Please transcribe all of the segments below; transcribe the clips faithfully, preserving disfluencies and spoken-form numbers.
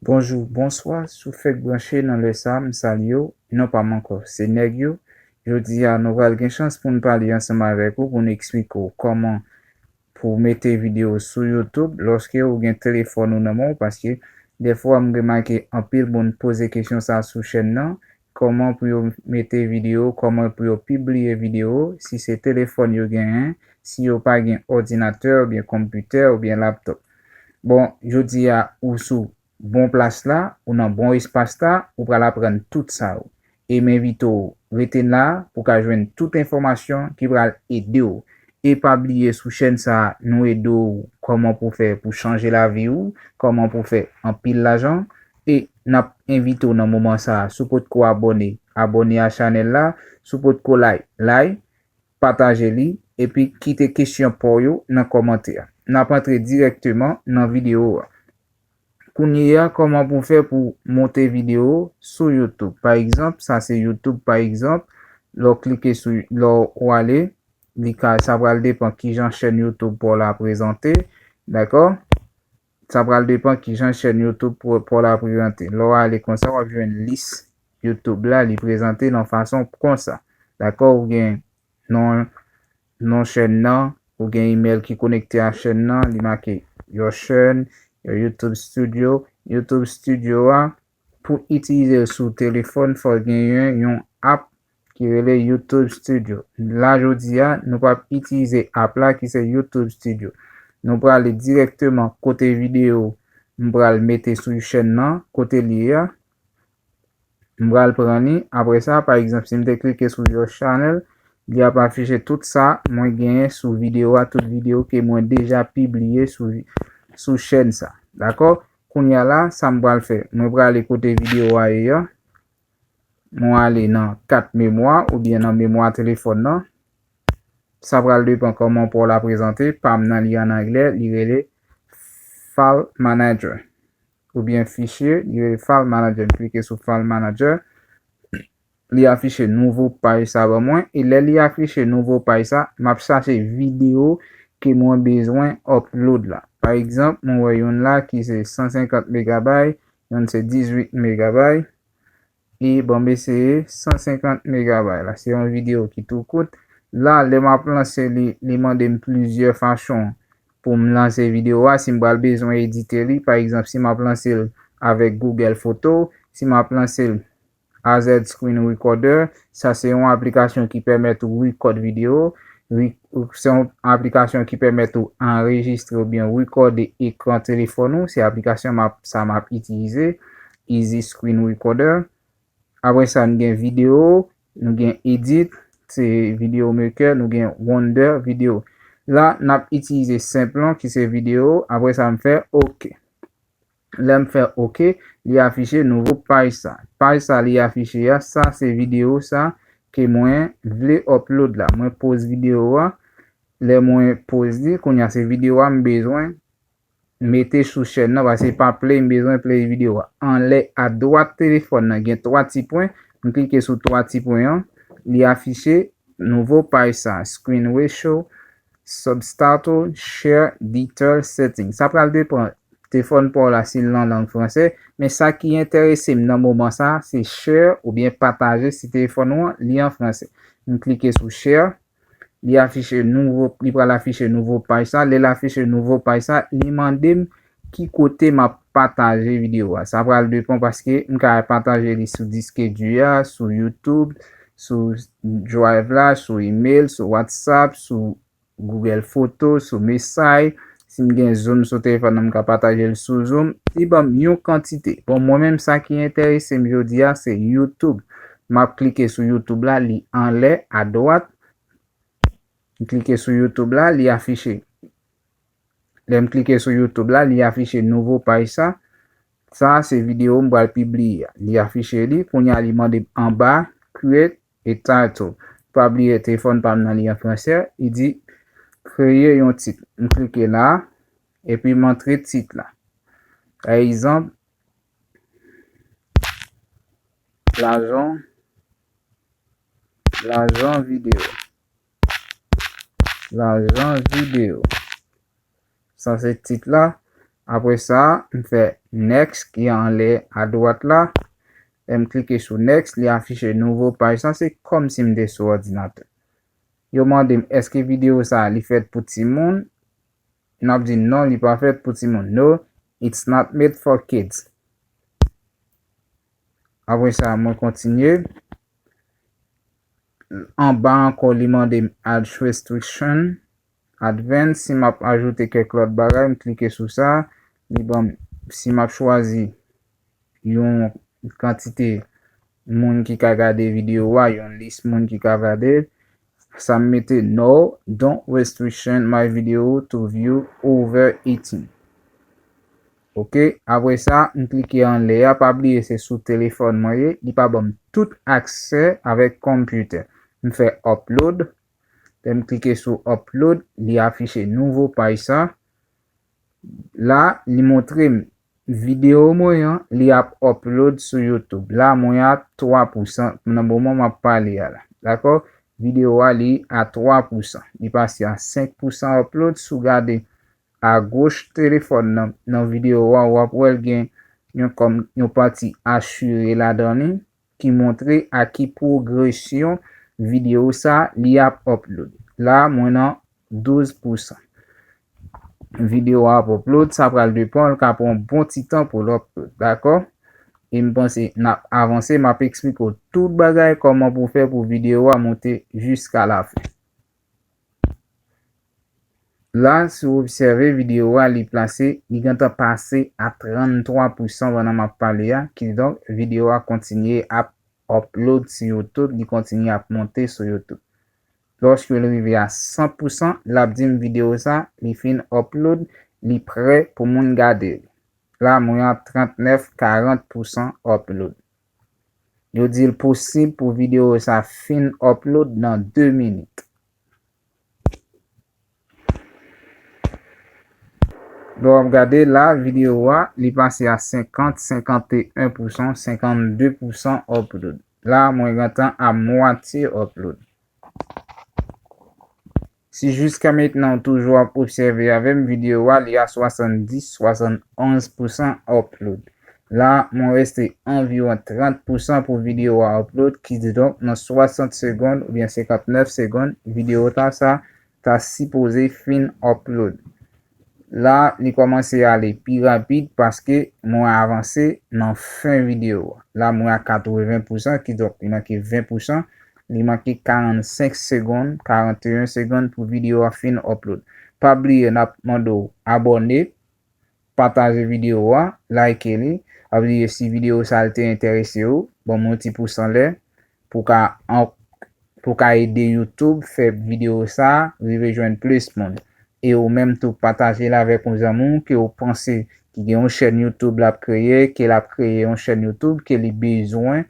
Bonjou, bonswa, si w fèk branche nan lè sa a, m salye w. Non pa m ankò, se Nèg Yo. Jodi a, nou pral gen chans pou n pale ansanm avèk ou, pou n eksplike w kòman pou w mete videyo sou YouTube lòske ou gen telefòn ou nan men w, paske dèfwa m remake anpil moun poze kesyon sa a sou chèn nan, kòman pou yo mete videyo, kòman pou yo pibliye videyo, si se telefòn yo genyen, si yo pa gen òdinatè oubyen konpitè oubyen laptòp. Bon, jodi a, ou sou bon plas la, ou nan bon espas la, ou pral aprann tout sa yo. E m envite w rete la pou w ka jwenn tout enfòmasyon ki pral ede w. E pa bliye sou chèn sa a, nou ede w kòman pou fè pou chanje lavi w, kòman pou fè anpil lajan. E n ap envite w nan moman sa a, si w potko abòne, abòne a chanèl la, si w potko like, like, pataje li, epi kite kesyon pa w yo nan kòmantè a. N ap antre dirèkteman nan videyo a. Kounye a, kòman pou fè pou monte videyo sou YouTube? Pa egzanp, sa se YouTube, pa egzanp, lè w klike sou, lè w ale, li ka, sa pral depann kijan chèn YouTube pa w la prezante, dakò? Sa pral depann kijan chèn YouTube pa w la prezante. Lè w ale konsa, w ap jwenn lis YouTube la, li prezante nan fason konsa. Dakò, ou gen non, non chèn nan, ou gen imèl ki konekte a chèn nan, li make your channel, your YouTube Studio. YouTube Studio a, pou itilize l sou telefòn, fò w genyen yon app ki rele YouTube Studio. La, jodi a, nou p ap itilize app la ki se YouTube Studio. Nou prale dirèkteman kote videyo m pral mete sou chèn nan, kote li ye a. M pral pran li. Apre sa, pa egzanp, si m te klike sou your channel, li ap afiche tout sa mwen genyen sou videyo a, tout videyo ke mwen deja pibliye sou, sou chèn sa. Dakò? Kounye a la, sa m pral fè, mwen prale kote videyo a ye a. Mwen ale nan kat memwa oubyen nan memwa telefòn nan. Sa pral depann kòman pa w la prezante. Pa m nan li an anglè, li rele File Manager. Oubyen fichye, li rele File Manager. M klike sou File Manager. Li afiche nouvo paj sa ban mwen. E lè li afiche nouvo paj sa, m ap chache videyo ke mwen bezwen upload la. Pa egzanp, mwen wè youn la ki se san senkant megabay, youn se dizuit megabay. E ban m eseye san senkant megabay la. Se yon videyo ki tou kout. La, lè m ap lanse li, li mande m plizyè fason pou m lanse videyo a. Si m pral bezwen edite li, pa egzanp, si m ap lanse l avèk Google Photo, si m ap lanse l A Z Screen Recorder, sa se yon aplikasyon ki pèmèt ou record videyo. Re-, se yon aplikasyon ki pèmèt ou anrejistre oubyen rekòde ekran telefòn ou. Se aplikasyon m ap, sa m ap itilize, Easy Screen Recorder. Apre sa, nou gen videyo, nou gen edit, se video maker, nou gen render video. La, n ap itilize senp lan ki se videyo. Apre sa, m fè OK. Lè m fè OK, li afiche nouvo paj sa. Paj sa li afiche a, sa se videyo sa ke mwen vle upload la. Mwen poz videyo a. Lè mwen poz li, kounye a se videyo a m bezwen mete sou chèn nan, paske pa play, m bezwen play videyo a. Anlè adwat telefòn nan, gen twa ti pwen. M klike sou twa ti pwen an, li afiche nouvo paj sa, Screen Ratio, Subtitle, Share, Detail, Setting. Sa pral depann telefòn pa w la si l nan lang fransè, men sa ki enterese m nan moman sa, se share oubyen pataje si telefòn ou an li an fransè. M klike sou share, li afiche nouvo, li pral afiche nouvo paj sa. Lè l afiche nouvo paj sa, li mande m ki kote m ap pataje videyo a. Sa pral depann paske m ka pataje li sou disk di a, sou YouTube, sou Drive la, sou email, sou WhatsApp, sou Google Photo, sou Message. Si m gen Zoom sou telefòn nan, m ka pataje l sou Zoom. Li ban m yon kantite. Bon, mwen menm, sa ki enterese m jodi a, se YouTube. M ap klike sou YouTube la, li anlè, adwat. M klike sou YouTube la, li afiche. Lè m klike sou YouTube la, li afiche nouvo paj sa. Sa se videyo m pral pibliye a. Li afiche li, kounye a li mande m anba, create a title. Pa bliye telefòn pa m nan li an fransè, li di kreye yon tit. M klike la, epi m antre tit la. Pa egzanp, lajan, lajan videyo. Lajan videyo. Sa se tit la. Apre sa, m fè next ki anlè adwat la. Lè m klike sou next, li afiche nouvo paj sa, se kòmsi m te sou òdinatè. Yo mande m, èske videyo sa a li fèt pou timoun? N ap di non, li pa fèt pou timoun. No, it's not made for kids. Apre sa, mwen kontinye. Anba ankò, li mande m add restriction, advance, si m ap ajoute kèk lòt bagay, m klike sou sa, li ban m, si m ap chwazi yon kantite moun ki ka gade videyo a, yon lis moun ki ka gade, sa m mete no, don't restriction my video to view over eighteen. Ok, apre sa, m klike anlè a, pa bliye se sou telefòn mwen ye, li pa ban m tout aksè avèk kòmpitè. M fè upload, lè m klike sou upload, li afiche nouvo paj sa. La, li montre m videyo mwen an, li ap upload sou YouTube. La, mwen a twa pousan nan moman m ap pale a la. Dakò? Videyo a, li a twa pousan. Li pase a senk pousan upload. Si w gade agoch telefòn nan, nan videyo a, w ap wè l gen yon, kòm, yon pati asire ladan li ki montre a ki pwogresyon videyo sa li ap upload. La, mwen nan douz pousan. Videyo a ap upload, sa pral depann, l ka pran yon bon ti tan pou l upload, dakò? E m panse n ap avanse, m ap eksplike w tout bagay, kòman pou w fè pou videyo a monte jiska lafen. La, si w obsève videyo a, li plase, li gentan pase a tranntwa pousan pandan m ap pale a, kidonk videyo a kontinye ap upload sou YouTube, li kontinye ap monte sou YouTube. Lòske l rive a san pousan, l ap di m videyo sa, li fin upload, li prè pou moun gade l. La, mwen a trannèf, karant pousan upload. Yo di l posib pou videyo sa fin upload nan de minit. Lè w ap gade la, videyo a, li pase a senkant, senkanteyen pousan, senkanndde pousan upload. La, mwen gentan a mwatye upload. Si jiska mentnan w toujou ap obsève avè m, videyo a, li a swasanndis, swasannonz pousan upload. La, mwen reste anviwon trant pousan pou videyo a upload, kidonk nan swasant segonn oubyen senkantnèf segonn, videyo ta sa, ta sipoze fin upload. La, li kòmanse ale pi rapid paske mwen avanse nan fen videyo a. La, mwen a katreven pousan, kidonk li manke ven pousan, li manke karannsenk segonn, karanteyen segonn pou videyo a fin upload. Pa bliye, n ap mande w abòne, pataje videyo a, like li. Pa bliye, si videyo sa a te enterese w, ban m yon ti pous anlè pou ka an-, pou ka ede YouTube fè videyo sa a rive jwenn plis moun. E ou menm tou pataje l avèk yon zanmi w ke w panse ki gen yon chèn YouTube l ap kreye, ke l ap kreye yon chèn YouTube, ke li bezwen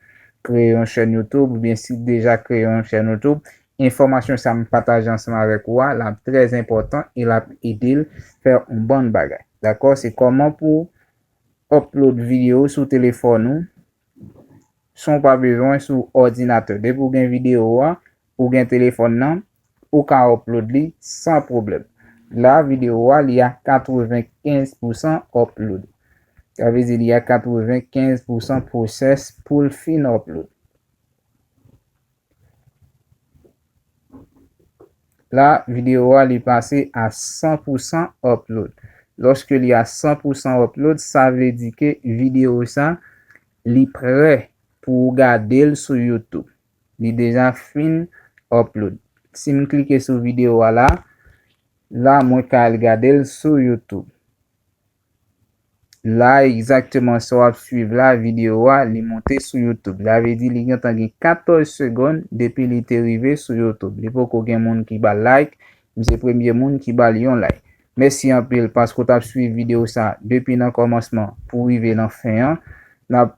kreye yon chèn YouTube, oubyen si l deja kreye yon chèn YouTube, enfòmasyon sa a m pataje ansanm avèk ou a, l ap trè enpòtan e l ap ede l fè yon bann bagay. Dakò? Se kòman pou w upload videyo sou telefòn ou, san w pa bezwen sou òdinatè. Depi w gen videyo a, ou gen telefòn nan, ou ka upload li san pwoblèm. La, videyo a, li a katrevenkenz pousan upload. Sa vle di li a katrevenkenz pousan pwosès pou l fin upload. La, videyo a, li pase a san pousan upload. Lòske li a san pousan upload, sa vle di ke videyo sa, li prè pou w gade l sou YouTube. Li deja fin upload. Si m klike sou videyo a la, la, mwen ka al gade l sou YouTube. La, egzakteman sa w ap swiv la, videyo a, li monte sou YouTube. Sa vle di li gentan gen katòz segonn depi li te rive sou YouTube. Li poko gen moun ki ba l like, m se premye moun ki ba l yon like. Mèsi anpil paske w t ap swiv videyo sa depi nan kòmansman pou rive nan fen an. N ap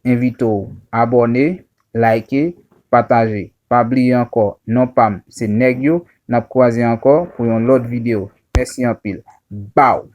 envite w abòne, like, pataje. Pa bliye ankò, non pa m, se Nèg Yo. N ap kwaze ankò pou yon lòt videyo. Mèsi anpil. Baw!